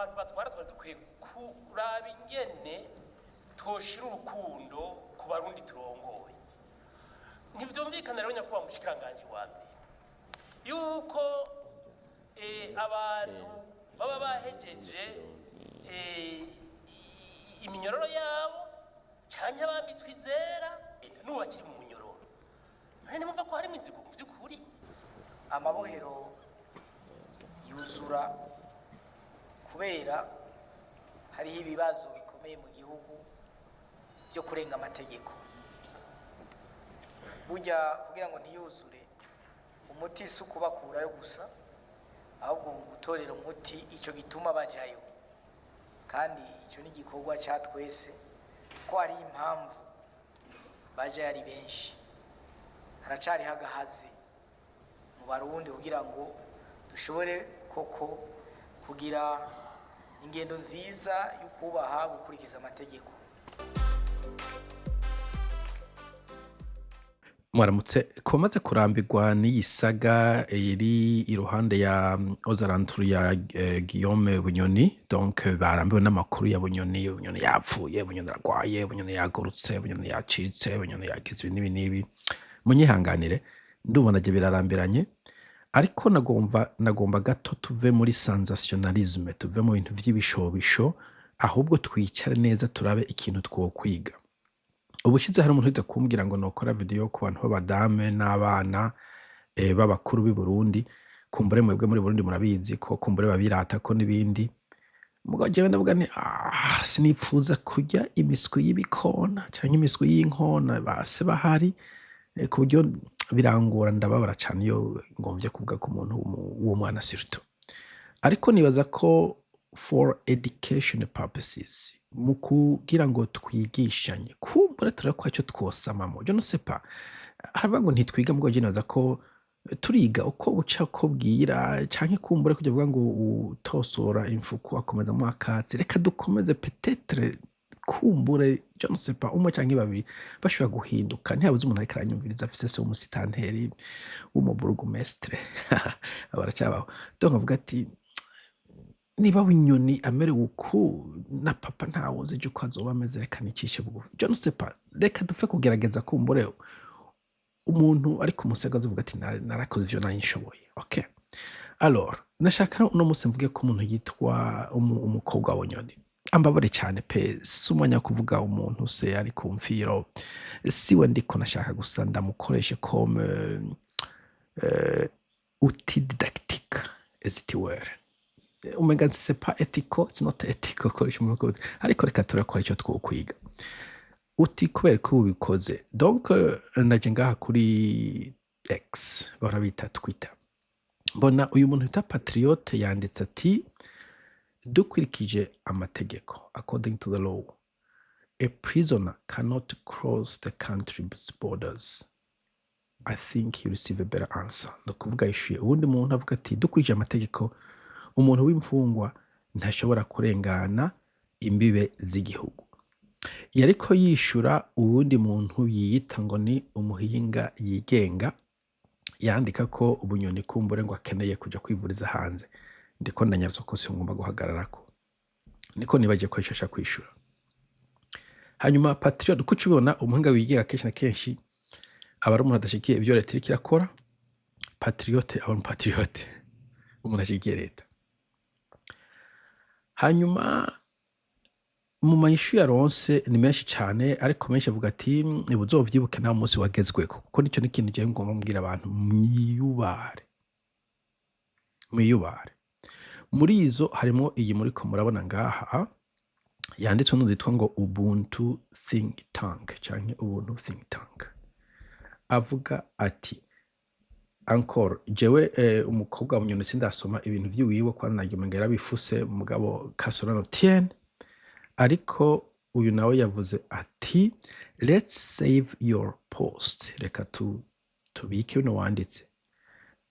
Abantu batwara twari dukwiye kuraba ingene twoshira urukundo ku Barundi turongoye. Ntivyumvikana rero, nyakubahwa mushikiranganji wa mbere, yuko abantu baba bahejeje iminyororo yabo canke abambitswe izera, n'ubu bakiri mu munyororo. None nimumva ko hari imizigo mu vy'ukuri? Amabohero yuzura kubera hariho ibibazo bikomeye mu gihugu byo kurenga amategeko. Burya kugira ngo ntiyuzure, umuti si ukubakurayo gusa, ahubwo gutorera umuti icyo gituma bajayo. Kandi icyo ni igikorwa cya twese, ko hari impamvu bajayo ari benshi. Haracariho agahaze mu Barundi kugira ngo dushobore koko kugira ingendo nziza yo kubaha, gukurikiza amategeko. Mwaramutse. Ku bamaze kurambirwa n'iyi saga iri iruhande ya aux alentours ya Guillaume Bunyoni, donc barambiwe n'amakuru ya Bunyoni. Bunyoni yapfuye, Bunyoni aragwaye, Bunyoni yagurutse, Bunyoni yacitse, Bunyoni yagize ibi n'ibi n'ibi, munyihanganire, ndumva naje birarambiranye. Ariko nagomba gato tuve muri sensationalisme, tuve mu bintu vy'ibishobisho, ahubwo twicare neza turabe ikintu twokwiga. Ubushize hari umuntu wigeze kumbwira ngo nokora video ku bantu b'abadame n'abana b'abakuru b'i Burundi. Kumbure mwebwe muri Burundi murabizi ko kumbure babiratako n'ibindi. Mugabo jewe ndavuga nti: "Ah, sinipfuza kurya imiswi y'ibikona canke imiswi y'inkona base bahari", ku buryo birangora, ndababara cane iyo ngomvye kuvuga ku muntu w'umwana surtout. Ariko nibaza ko for education purposes, mu kugira ngo twigishanye, kumbure turabe ko harico twosamamwo, je ne sais pas. Haravuga ngo ntitwiga, mugabo je nibaza ko turiga uko buca uko bwira, canke kumbure kurya bavuga ngo uwutosora imfuku akomezamwo akatsi. Reka dukomeze, peut-être kumbure, je ne sais pas, umwe canke babiri bashobora guhinduka. Ntihabuze umuntu ariko aranyumviriza afise se w'umusitanteri, w'umuburugumestre, aba aracabaho, donc avuga ati: "Niba Bunyoni amerewe uku na papa, ntawuzi ejo uko azoba ameze, reka nicishe bugufi." Je ne sais pas, reka dupfe kugerageza. Kumbure umuntu ari ku musego azovuga ati: "Narakoze ivyo nari nshoboye." Okay, alors nashaka rero uno munsi mvuge ko umuntu yitwa umukobwa wa Bunyoni, ambabare cyane pe, si umwanya wo kuvuga umuntu se ari ku mfiro, siwe ndiko nashaka gusa ndamukoreshe comme outil didactique, as it were. Umenga c'est pas ethical, it's not ethical koresha umuntu, ariko reka turakora icyo twokwiga. Uti kubera ko ubikoze? Donc naje ngaha kuri X, bahora bita Twitter, mbona uyu muntu bita Patriote yanditse ati: "Dukurikije amategeko, according to the law, a prisoner cannot cross the country's borders. I think you receive a better answer." Ni ukuvuga yishuye uwundi muntu avuga ati: "Dukurikije amategeko, umuntu w'imfungwa ntashobora kurengana imbibe z'igihugu." Yariko yishura uwundi muntu yiyita ngo ni umuhinga yigenga, yandika ko Ubunyoni kumbure ngo akeneye kuja kwivuriza hanze. Ndiko ndanyarutsa ko singomba guhagararako, niko nibagiye ko ishasha kwishura. Hanyuma Patriot, uko ubibona, umuhinga wigenga kenshi na kenshi aba ari umuntu adashigikiye ivyo leta iriko irakora. Patriote aba ari umupatriote, umuntu ashigikiye leta. Hanyuma mu mayishu yaronse ni menshi cane, ariko menshi avuga ati: "Uzovyibuke nawe umunsi wagezweko." Kuko nico ni ikintu jewe ngomba mbwira abantu: mwiyubare, mwiyubare. Muri izo harimwo iyi muriko murabona ngaha, yanditswe n'umuntu yitwa ngo Ubuntu Think Tank canke Ubuntu Think Tank, avuga ati encore: jewe umukobwa wa Bunyoni sindasoma ibintu vyiwiwe, kwanza nagira umenga yarabifuse, mugabo qu'à cela ne tienne. Ariko uyu nawe yavuze ati: "Let's save your post", reka tubike bino wanditse.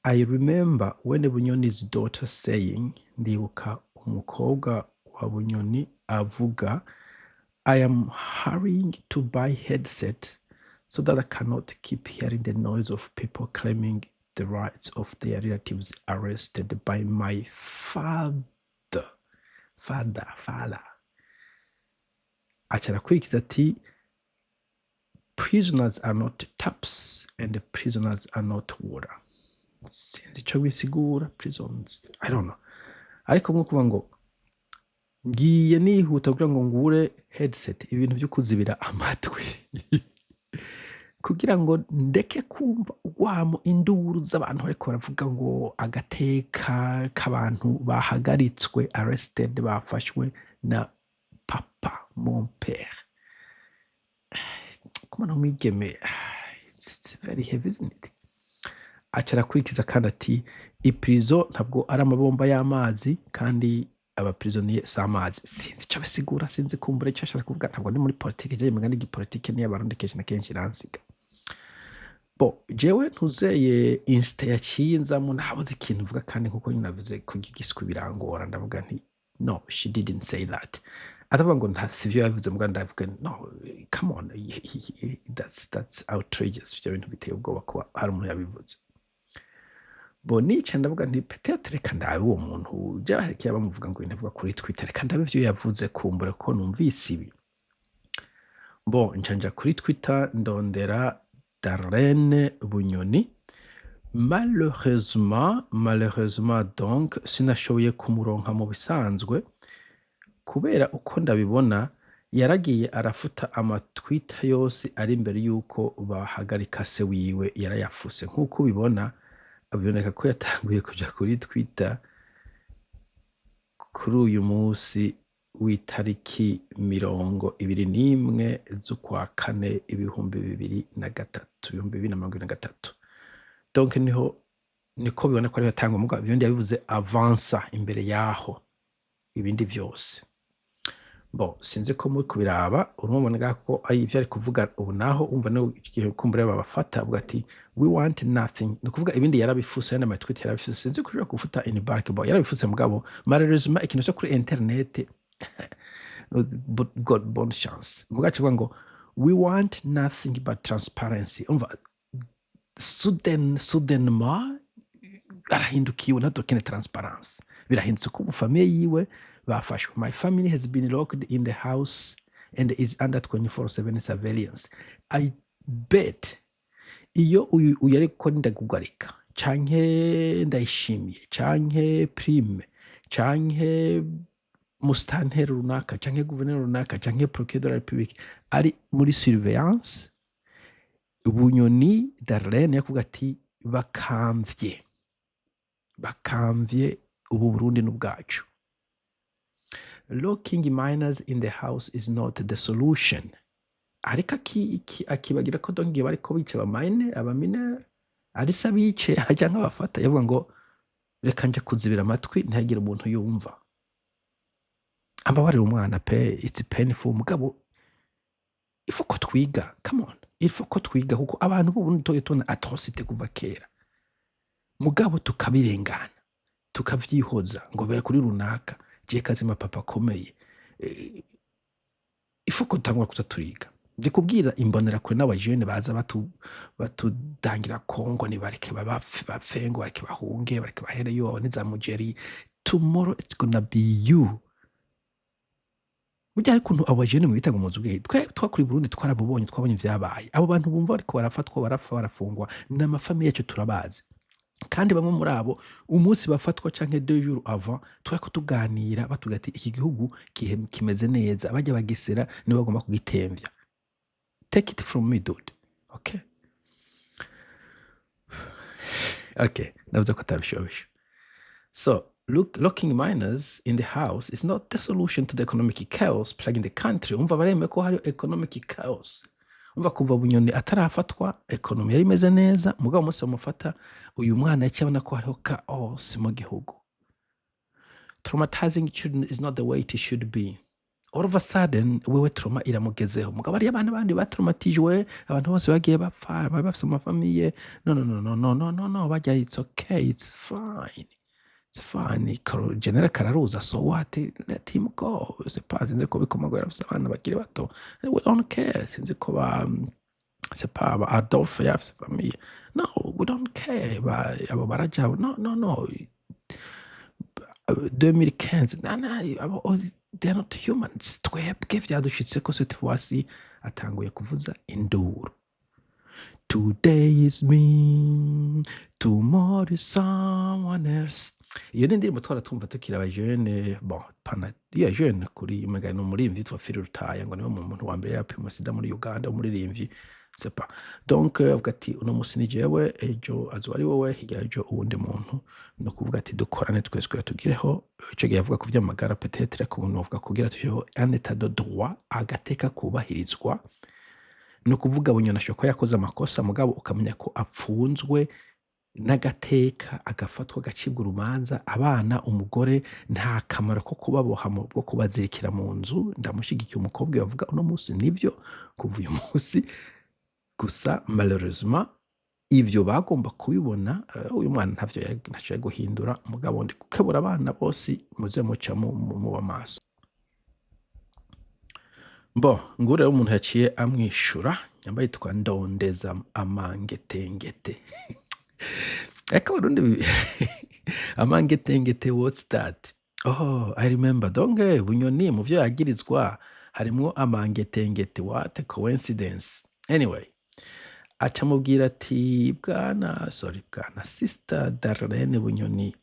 "I remember when Bunyoni's daughter saying", ndibuka umukobwa wa Bunyoni avuga, "I am hurrying to buy headset so that I cannot keep hearing the noise of people claiming the rights of their relatives arrested by my father. Father, father. Aca arakurikiza ati: "Prisoners are not taps and the prisoners are not water." Sinzi ico bisigura, prisons, I don't know. Ariko nko kuvuga ngo ngiye nihuta kugira ngo ngure headset, ibintu vyo kuzibira amatwi, kugira ngo ndeke kumva urwamo, induru z'abantu bariko baravuga ngo agateka k'abantu bahagaritswe, arrested, bafashwe na papa, mon père. Kumana umwigeme, it's very heavy, isn't it? Aca arakurikiza kandi ati: "Iprison ntabwo ari amabomba y'amazi kandi abaprisonnier si amazi." Sinzi ico bisigura, sinzi kumbura ico ashaka kuvuga. Ntabwo ndi muri politike jewe, mugani igipolitike niyo Abarundi kenshi na kenshi iransiga. Bon, jewe ntuzeye insta yaciye nzamo, ntabuze ikintu mvuga. Kandi nkuko nyine navuze, kurya igiswi birangora. Ndavuga nti: "No, she didn't say that." Atavuga ngo nta sivyo yavuze, muga ndavuga: "No, come on, that's outrageous." Ivyo bintu biteye ubwoba kuba hari umuntu yabivuze. Bon, nica ndavuga nti: "Peut-être reka ndabe uwo muntu jaherekeye bamuvuga ngo ibintu avuga kuri Twitter, reka ndabe ivyo yavuze, kumbura ko numvise ibi." Bon, nca nja kuri Twitter, ndondera Darlene Bunyoni. Malheureusement, malheureusement donc, sinashoboye kumuronka mu bisanzwe, kubera uko ndabibona yaragiye arafuta amatwita yose ari imbere yuko bahagarika se wiwe, yarayafuse. Nk'uko ubibona, biboneka ko yatanguye kuja kuri Twitter kuri uyu musi w'itariki 21 z'ukwa kane 2003, 2023. Donc niho niko bibona ko ariho yatangwa, mugabo ibindi yabivuze avansa imbere yaho ibindi vyose. Bon, sinzi ko muri kubiraba, urumva ngaho ko ari ivyo ari kuvuga ubu. Naho umva no igihe kumbure babafata, avuga ati: "We want nothing." Ni ukuvuga ibindi yarabifuse, yandi matwiti yarabifuse. Sinzi ko ushobora gufuta in bulk. Bon, yarabifuse, mugabo malheureusement ikintu cyo kuri internet, but God, bonne chance. Mugabo aca avuga ngo: "We want nothing but transparency." Umva, soudainement arahindukiwe, ntadukene transparence, birahindutse ko famille yiwe bafashwe. "My family has been locked in the house and is under 24/7 surveillance." I bet iyo uyu ariko ndagugarika, canke Ndayishimiye, canke Prime, canke musitanteri runaka, canke guverineri runaka, canke procureur de la République ari muri surveillance, Bunyoni Darlene yakuvuga ati: "Bakamvye, bakamvye, ubu Burundi n'ubwacu." "Locking minors in the house is not the solution." Ariko akibagira ko donc igihe bariko bica abamineurs, abamineurs ari se abice canke abafata, yavuga ngo: "Reka nje kuzibira amatwi ntihagire umuntu yumva." Ambabarira umwana pe, it's painful, mugabo il faut ko twiga. Come on, il faut ko twiga, kuko abantu b'Uburundi tugiye tubona atrocité kuva kera, mugabo tukabirengana, tukavyihoza ngo be kuri runaka je kazima papa akomeye. Il faut ko dutangura kuza turiga. Ndi kubwira imbonerakure n'abajene baza batudangira Kongo, nibareke bapfe bapfe, ngo bareke bahunge, bareke bahereyo, babone za mugeri. Tomorrow it's gonna be you. Burya hari ukuntu abo bajene mubita ngo muzi ubwenge, twe twakuriye i Burundi, twarabubonye, twabonye ivyabaye. Abo bantu bumva bariko barafatwa, barapfa, barafungwa, n'amafamille yacu, turabazi. Kandi bamwe muri abo, umunsi bafatwa canke 2 jours avant, twariko tuganira, batubwira ati: "Iki gihugu kimeze neza, barya bagesera nibo bagomba kugitemvya." Take it from me, dude. Okay, ndavuze ko atabishobisho. So look, locking minors in the house is not the solution to the economic chaos plaguing the country. Umva, baremeye ko hari economic chaos. Umva, kuva Bunyoni atarafatwa, economy yari imeze neza, mugabo umunsi bamufata, uyu mwana yaciye abona ko hariho chaos mu gihugu. "Traumatizing children is not the way it should be." All of a sudden wewe trauma iramugezeho, mugabo hariyo abana bandi batraumatijwe, abantu bose bagiye bapfa bari bafise amafamille. No, no, no, no, no, no, no, no, bajya, it's okay, it's fine, it's fine. General Kararuza, so what? Let him go. C'est pas, sinzi ko bikoma ngo yarafise abana bakiri bato, we don't care. Sinzi ko ba, c'est pas, ba Adolphe yarafise famille, no, we don't care. Ba abo baraja, no, no, no. 2015 nana abo, they are not humans. Twebwe vyadushitseko, cette fois-ci atanguye kuvuza induru. Today is me, tomorrow is someone else. Iyo ni indirimbo twara twumva tukiri abajene. Bon, pana ya jeune kuri umenga ni umuririmbyi yitwa Phil Rutaya, ngo niwe muntu wa mbere yapimwe sida muri Uganda, umuririmbyi, c'est pas. Donc avuga ati uno musi ni jewe, ejo azoba ari wowe, hirya ejo uwundi muntu. Ni ukuvuga ati dukorane twese kugira tugireho. Ico gihe avuga ku vy'amagara peut-être, ku buntu bavuga kugira tushireho un état de droit, agateka kubahirizwa. Ni ukuvuga Bunyoni ashobora kuba yakoze amakosa, mugabo ukamenya ko apfunzwe n'agateka, agafatwa, agacibwa urubanza. Abana, umugore, nta kamaro ko kubaboha bwo kubazirikira mu nzu. Ndamushyigikiye umukobwa bavuga uno munsi, nivyo kuva uyu munsi gusa. Malheureusement ivyo bagomba kubibona. Uyu mwana ntavyo ntaco yari guhindura, mugabo ndi gukebura abana bose, muze muca muba maso. Bo nguru rero umuntu yaciye amwishura yambaye yitwa Ndondeza Amangetengete. Eka Abarundi amangetengete, what's that? Oh, I remember. Donc Bunyoni mu vyo yagirizwa harimwo amangetengete. What a coincidence! Anyway, aca amubwira ati bwana, sorry, bwana sister Darlene Bunyoni,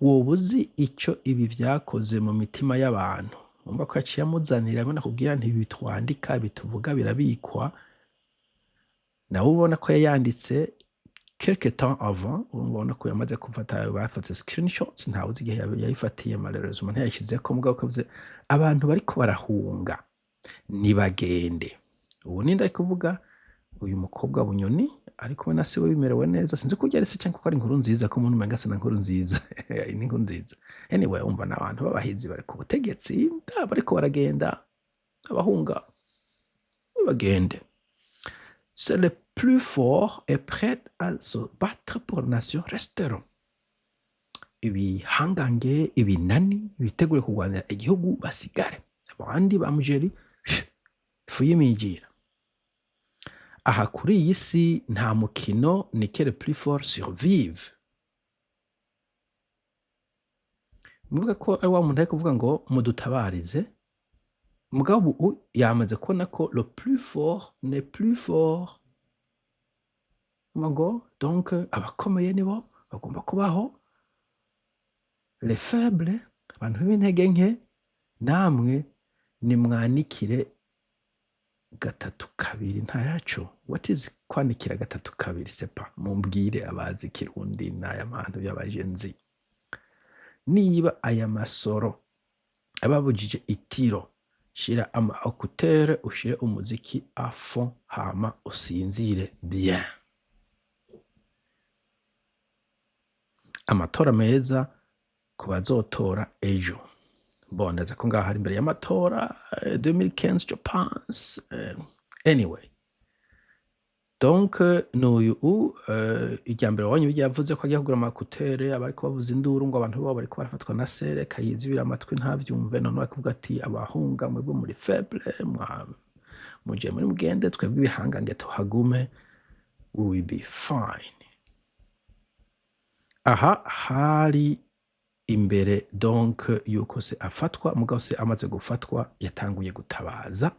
woba uzi ico ibi vyakoze mu mitima y'abantu? Umva ko yaciye amuzanira hamwe nakubwira nti ibi twandika bituvuga birabikwa. Nawe ubona ko yayanditse quelque temps avant. Urumva ko yamaze gufata, bafata screenshots, ntawe uzi igihe yayifatiye, malheureusement ntiyayishizeko. Mugabo kavuze abantu bariko barahunga nibagende. Ubu ninde ari kuvuga? Uyu mukobwa Bunyoni ari kumwe na se we, bimerewe neza. Sinzi ko ari se cyangwa ko ari inkuru nziza, ko umuntu umenga asa na nkuru nziza. Ni inkuru nziza. Anyway, umva n'abantu b'abahizi bari ku butegetsi, bariko baragenda, abahunga nibagende. C'est le plus fort et prêt à se battre pour la nation resteront. Ibihangange, ibinani bitegure kurwanira igihugu basigare, abandi ba mujeri ifu y'imigira. Aha kuri iyi si nta mukino, ni que le plus fort survive. Muvuga ko ari wa muntu ari kuvuga ngo mudutabarize, mugabo ubu yamaze kubona ko le plus fort n'est plus fort. Ngo donc abakomeye nibo bagomba kubaho, les faibles, abantu b'intege nke, namwe nimwanikire gatatu kabiri nta yaco. What is kwanikira gatatu kabiri? Sepa mumbwire abazi Kirundi n'aya mantu y'abajenzi. Niba aya masoro ababujije itiro, shira ama écouteurs, ushire umuziki à fond, hama usinzire bien. Amatora meza ku bazotora ejo. Bon, ndaza ko ngaha hari imbere y'amatora, 2015 je pense. Anyway, donc n'uyu irya mbere wabonye ibyo yavuze ko agiye kugura ama écouteurs, abariko bavuza induru ngo abantu babo bariko barafatwa na sere kayizibira amatwi ntavyumve. None bakavuga ati abahunga mwebwe muri faible, muje muri mugende, twebwe ibihangange tuhagume, we will be fine. Aha hari imbere donc yuko se afatwa, mugabo se amaze gufatwa yatanguye gutabaza.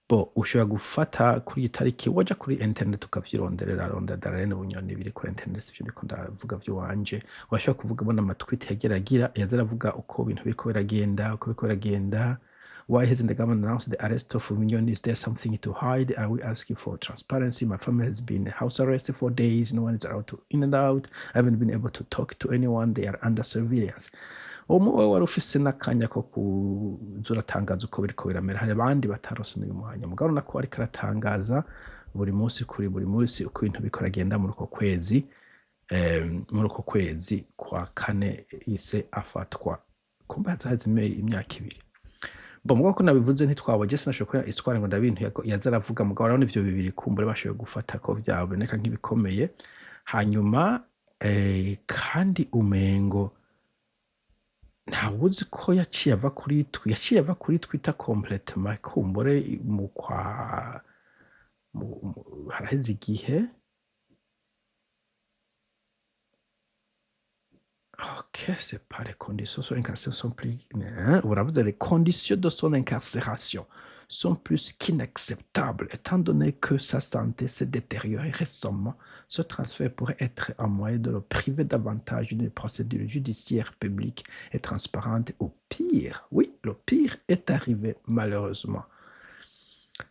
Bo ushobora gufata kuri iyi tariki, waja kuri internet ukavyironderera, rondera Darlene Bunyoni, biri kuri internet, sivyo ndiko ndavuga vy'iwanje. Washobora kuvuga ubona ama tweet yagira agira, yaza aravuga uko ibintu biriko biragenda, uko biriko biragenda. Why hasn't the government announced the arrest of Bunyoni? Is there something to hide? Are we asking for transparency? My family has been house arrest for days. No one is allowed to in and out. I haven't been able to talk to anyone. They are under surveillance. Uwo wari ufise n'akanya ko kuza uratangaza uko biriko biramera, hari abandi batarose n'uyu mwanya. Mugabo urabona ko ariko aratangaza buri munsi kuri buri munsi uko ibintu biriko biragenda muri uko kwezi, muri uko kwezi kwa kane ise afatwa. Kumbe haza imyaka 2. Bon, mugabo ko nabivuze ntitwaboje, sinashoboye kubona histoire ngo ndabintu yaza aravuga. Mugabo urabona ivyo bibiri kumbure bashoboye gufata ko vyaboneka nk'ibikomeye. Hanyuma kandi umengo ntawuzi ko yaciye ava kuri yaciye ava kuri Twitter complètement, kumbure mu kwa haraheze igihe. Ok, c'est pas les conditions de son incarcération sont plus, hein, uravuze les conditions de son incarcération sont plus qu'inacceptables étant donné que sa santé s'est détériorée récemment. Ce transfert pourrait être un moyen de le priver davantage d'une procédure judiciaire publique et transparente. Au pire, oui, le pire est arrivé malheureusement.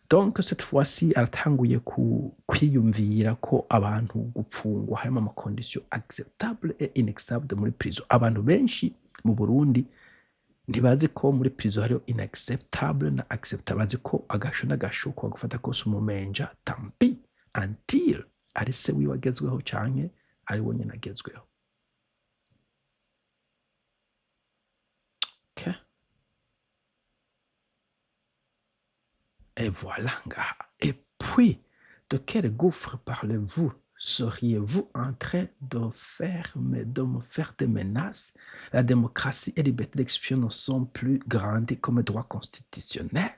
Donc cette fois-ci aratanguye ku kwiyumvira ko abantu gupfungwa harimo ama conditions acceptable et inacceptable muri prison. Abantu benshi mu Burundi ntibazi ko muri prison hariho inacceptable na acceptable, bazi ko agasho n'agasho ko gufata kose umumenja, tant pis, until ari se wiwe agezweho canke ari we nyene agezweho. Okay. Et voilà, gars. Et puis, de quel gouffre parlez-vous? Seriez-vous en train de me faire des menaces? La démocratie et la liberté d'expression ne sont plus garanties comme droit constitutionnel.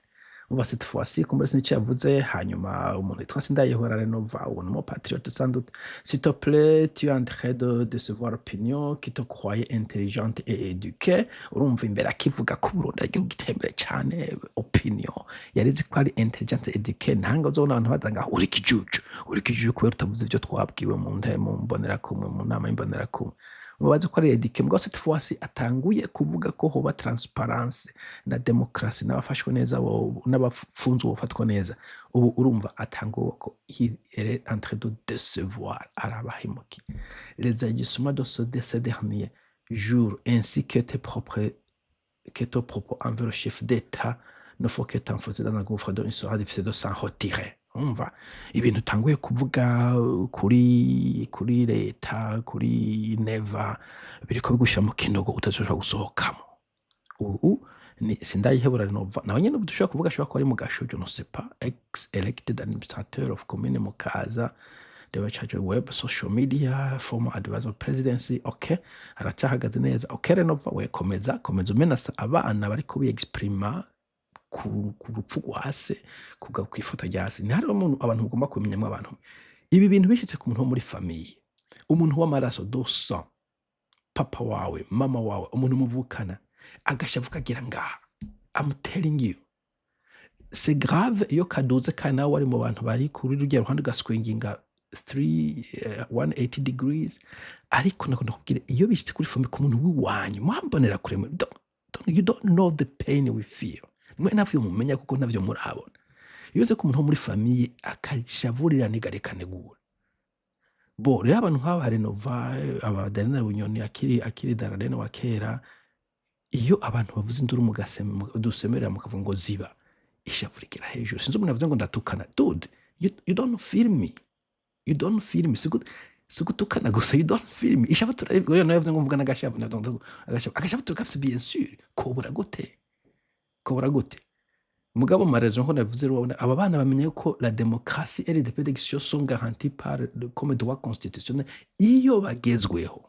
On va cette fois-ci kumbura sinzi icyo yavuze. Hanyuma umuntu witwa Sindayihora Renova, uwo ni umupatriote sans doute: "S'il te plaît, tu es en train de décevoir l'opinion qui te croyait intelligente et éduquée." Urumva imbere akivuga ko Burundi ari igihugu giteye imbere cyane, opinion yari izi ko ari intelligente, éduquée. Ntanga uzobona abantu baza ngaho: "Uri ikijuju, uri ikijuju kubera utavuze ibyo twabwiwe mu nte mu mbonerakumwe, mu nama y'imbonerakumwe." Mubaze ko ari éduqué, mugabo cette fois-ci atanguye kuvuga ko hoba transparence na demokarasi n'abafashwe neza n'abafunzwe bofatwa neza. Ubu urumva atanguye ko he est en train de décevoir, arabahemukiye. "Les agissements de ces derniers jours ainsi que tes propos envers le chef d'État ne font que t'enfoncer dans un gouffre dont il sera difficile de s'en retirer." Umva ibintu utanguye kuvuga kuri leta, kuri Neva, biriko bigushira mu kinogo utazoshobora gusohokamo. Ubu ni Sindayihebura Renova, nawe nyene ubu dushobora kuvuga ashobora kuba ari mu gasho, je ne sais pas, ex elected administrateur of commune Mukaza, the charge web social media, former advisor of presidency. Okay, aracahagaze neza. Okay, Renova we, komeza, komeza umenasa abana bariko biexprima ku rupfu rwa se, kw'ifoto rya se. Ntihariho umuntu abantu mugomba kumenyamwo. Abantu, ibi bintu bishitse ku muntu wo muri famille, umuntu w'amaraso, do sang, papa wawe, mama wawe, umuntu muvukana, agashavu kagira ngaha, I'm telling you, c'est grave iyo kaduze kandi nawe wari mu bantu bari kuri rurya ruhande, ugaswinginga 3 180 degrees. Ariko nakunda kubwira, iyo bishitse kuri famille, ku muntu w'iwanyu, mwambonera kure you don't know the pain we feel. Mwe ntavyo mumenya kuko ntavyo murabona. Iyo uze ku muntu wo muri famille akashavurira nigarekanegura bo. Rero abantu nk'aba Renova, aba Darena Bunyoni akiri Dararene wa kera, iyo abantu bavuze induru dusemerera mukavuga ngo ziba, ishavu rigera hejuru. Sinzi umuntu yavuze ngo ndatukana. Dude, you don't feel me, you don't feel me. Si gutukana gusa, you don't feel me. Ishavu turaribwa. Rero nawe yavuze ngo mvuga n'agashavu, agashavu, agashavu turagafise, bien sûr. Kobura gute? Kobura gute? Mugabo marezo nko navuze rero, aba bana bamenye ko la démocratie et les libertés d'expression sont garanties par le, comme droit constitutionnel. Iyo bagezweho,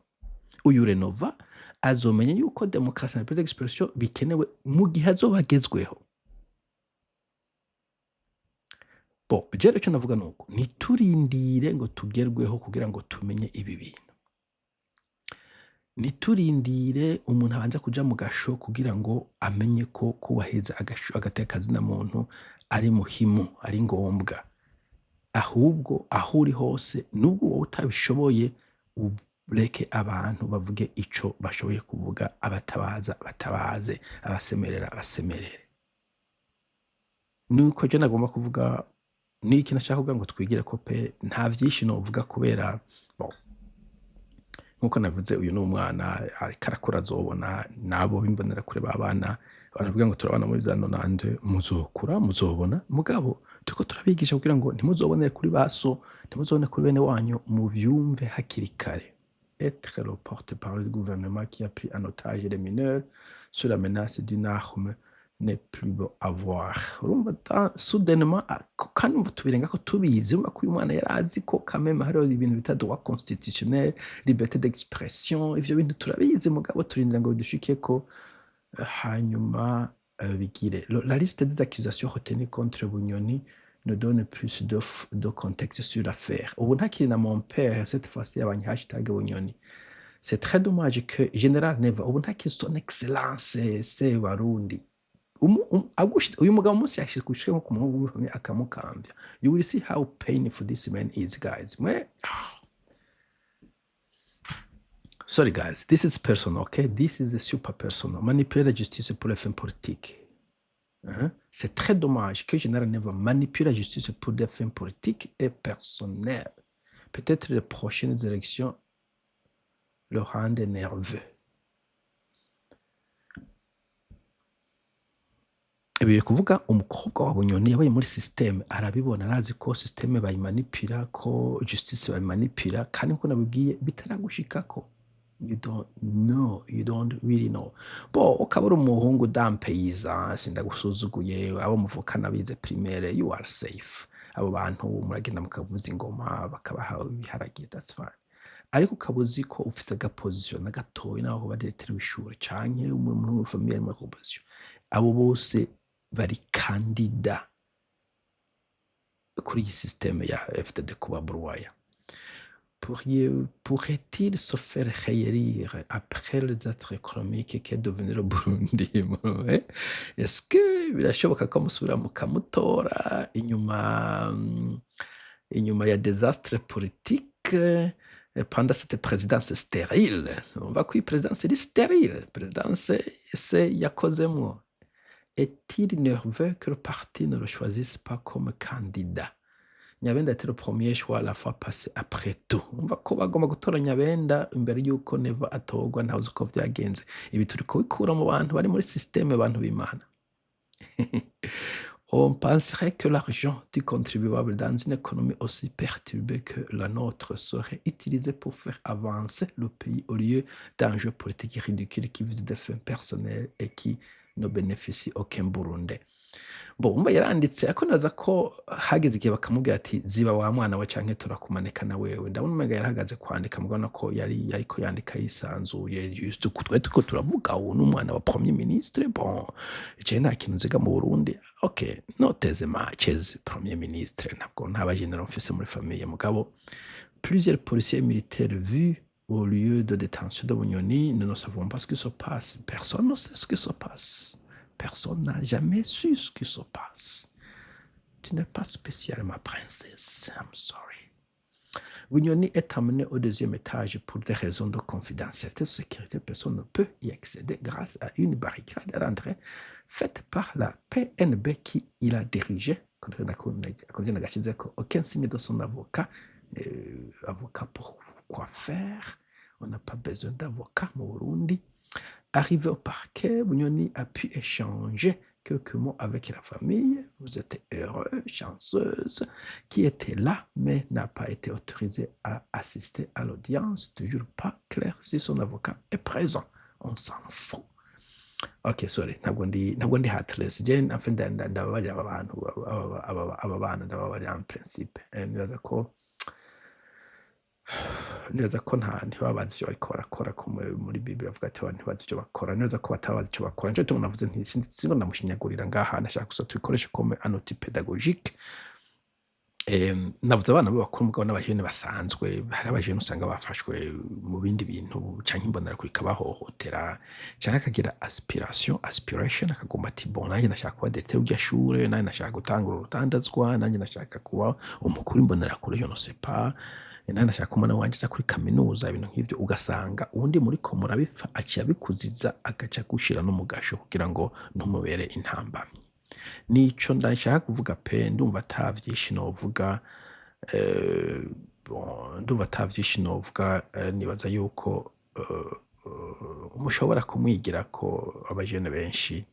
uyu Renova azomenya yuko demokarasi na liberté d'expression bikenewe mu gihe azoba agezweho. Bon, je rero icyo navuga ni uko ntiturindire ngo tugerweho kugira ngo tumenye ibi bintu. Ntiturindire umuntu abanza kuja mu gasho kugira ngo amenye ko kubahiriza agateka kazina muntu ari muhimu, ari ngombwa. Ahubwo aho uri hose, nubwo wowe utabishoboye, ureke abantu bavuge ico bashoboye kuvuga, abatabaza batabaze, abasemerera basemerere. Nuko je nagomba kuvuga niki nashaka kuvuga ngo twigire ko pe nta vyinshi novuga kubera, bon, nkuko navuze, uyu ni umwana ariko arakura, azobona nabo bimbonera kure b'abana. Abantu bavuga ngo turabana muri za nonante, muzokura muzobona. Mugabo turiko turabigisha kugira ngo ntimuzobonere kuri baso, ntimuzobone kuri bene wanyu, muvyumve hakiri kare. Être le porte-parole du gouvernement qui a pris en otage les mineurs sous la menace d'une arme n'est plus beau à voir. Urumva soudainement, kandi umva tubirenga ko tubizi. Urumva ko uyu mwana yari azi ko quand même hariho ibintu bita droit constitutionnel, liberté d'expression. Ivyo bintu turabizi, mugabo turindira ngo bidushikeko hanyuma bigire. La liste des accusations retenues contre Bunyoni ne donne plus de contexte sur l'affaire. Ubu ntakiri na mon père, cette fois-ci yabanye #Bunyoni. C'est très dommage que Général Neva ubu ntakiri Son Excellence Sebarundi. Uyu mugabo umunsi yashyize nko ku muhungu w'umwe akamukambya, you will see how painful this man is, guys. Mwe, ah. Sorry guys, this is personal, okay? This is super personal. Manipuler la justice pour les fins politiques. Hein? C'est très dommage que Général Neva manipule la justice pour des fins politiques et personnelles. Peut-être les prochaines élections le rendent nerveux. Ibi biri kuvuga umukobwa wa Bunyoni yabaye muri système, arabibona, arazi ko système bayimanipira, ko justice bayimanipira. Kandi nkuko nabibwiye, bitaragushikako, you don't know, you don't really know. Bo ukaba uri umuhungu d'un paysan, sindagusuzuguye, abo muvukana bize primaire, you are safe. Abo bantu muragenda mukavuza ingoma, bakabaha ibiharage, that's fine. Ariko ukaba uzi ko ufise agaposition na gatoyi, naho kuba directeur w'ishure canke umuntu w'ifamille ari muri position, abo bose bari candidat kuri iyi système ya FDD kuba broya. Pourrait-il se faire réélire après le désastre économique qu'est devenu le Burundi? Est-ce que birashoboka ko musubira mukamutora inyuma ya désastre politique, pendant cette présidence stérile? Umva ko iyi présidence iri stérile, présidence se yakozemwo. Est-il nerveux que le parti ne le choisisse pas comme candidat? Nyabenda était le premier choix la fois passée, après tout. Umva ko bagomba gutora Nyabenda imbere y'uko Neva atorwa, ntawe uko vyagenze. Ibi turi kubikura mu bantu bari muri système, bantu b'Imana. On penserait que l'argent du contribuable, dans une économie aussi perturbée que la nôtre, serait utilisé pour faire avancer le pays au lieu d'enjeux politiques ridicules qui visent des fins personnelles et qui ne bénéficient aucun Burundais. Bo umva yaranditse, ariko naza ko hageze igihe bakamubwira ati: "Ziba wa mwana we, canke turakumanika na wewe." Ndabona umenga yarahagaze kwandika, mugabona ko yari yariko yandika yisanzuye. Juste ko twe turiko turavuga ubu n'umwana wa premier ministre. Bon, je nta kintu nziga mu Burundi, okay, noteze matches premier ministre, ntabwo nta bagenero mfise muri famille. Mugabo plusieurs policiers militaires vus au lieu de détention de Bunyoni, nous ne savons pas ce qui se passe. Personne ne sait ce qui se passe. Personne n'a jamais su ce qui se passe. Tu n'es pas spécialement princesse. I'm sorry. Bunyoni est amené au deuxième étage pour des raisons de confidentialité, de sécurité. Personne ne peut y accéder grâce à une barricade à l'entrée faite par la PNB qui il a dirigé. Aucun signe de son avocat. Avocat pour quoi faire? On n'a pas besoin d'avocat mu Burundi. Arrivé au parquet, Bunyoni a pu échanger quelques mots avec la famille. Vous êtes heureux, chanceuse, qui était là, mais n'a pas été autorisé à assister à l'audience. Toujours pas clair si son avocat est présent. On s'en fout. Ok, sorry, ntabwo ndi heartless. Je enfin ndababarira aba bantu, aba bana ndababarira en principe. Nibaza ko nta ntibaba bazi ivyo bariko barakora. Ko muri Bible bavuga ati abantu ntibazi ivyo bakora. Nibaza ko bataba bazi ico bakora. Nico gituma navuze nti singo ndamushinyagurira ngaha, ndashaka gusa tubikoreshe comme un outil pédagogique. Navuze abana b'abakuru, mugabo n'abajene basanzwe. Hari abajene usanga bafashwe mu bindi bintu, canke imbonerakure ikabahohotera, canke akagira aspiration, akagomba ati: "Bon, nanjye ndashaka kuba directeur w'irya shure, nanjye ndashaka gutangura urudandazwa, nanjye ndashaka kuba umukuru w'imbonerakure, je ne sais pas, nanjye ndashaka umwana wanje aja kuri kaminuza," ibintu nk'ivyo. Ugasanga uwundi muriko murabipfa aciye abikuziza, agaca agushira no mu gasho kugira ngo ntumubere intambamyi. Nico ndashaka kuvuga pe. Ndumva ata vyinshi novuga, bon, ndumva ata vyinshi novuga. Nibaza yuko mushobora kumwigirako, abajene benshi.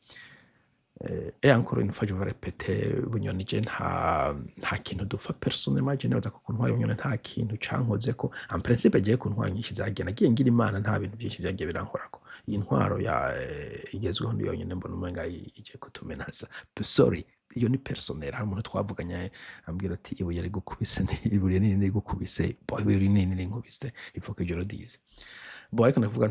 Et encore une fois, je vais répéter, Bunyoni je nta kintu dupfa personnellement. Je nibaza ko ku ntwaro Bunyoni nta kintu cankozeko. En principe jewe ku ntwaro nyinshi zagiye, nagiye ngira Imana, nta bintu vyinshi vyagiye birankorako. Iyi ntwaro ya igezweho ni yonyene mbona umenga ije kutumenasa. Sorry, iyo ni personnel. Hari umuntu twavuganye ambwira ati: "Ibuye rigukubise ibuye rinini rigukubise." Bon, ibuye rinini rinkubise, il faut que je le dise. Bon, ariko ndavuga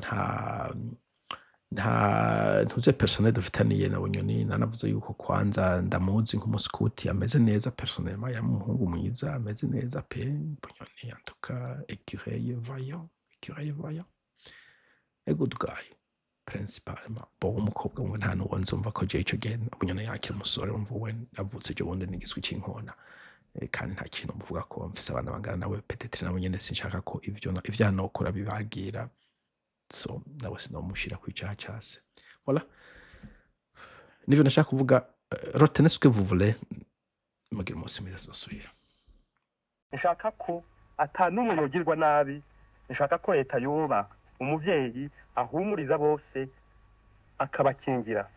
nta ntuze personnel dufitaniye na Bunyoni. Nanavuze yuko kwanza ndamuzi nk'umuskuti ameze neza. Personnellement yari umuhungu mwiza, ameze neza pe Bunyoni. En tout cas, écureuil vaillant, écureuil vaillant. A good guy principalement. Bon, umukobwa wumva nta nuwo nzumva ko jewe ico gihe Bunyoni yakiri umusore, urumva we yavutse ejo bundi n'igiswi c'inkona. Kandi nta kintu muvuga ko mfise abana bangana nawe, peut-être nabo nyene sinshaka ko ivyo ivyanokora bibagira, so nawe sinomushira kw'icaha case. Voilà, nivyo nashaka kuvuga. Retenez ce que vous voulez. Mugira umunsi mwiza, tuzosubira. Nshaka ko ata n'umwe yogirwa nabi. Nshaka ko leta yoba umuvyeyi ahumuriza bose, akabakingira.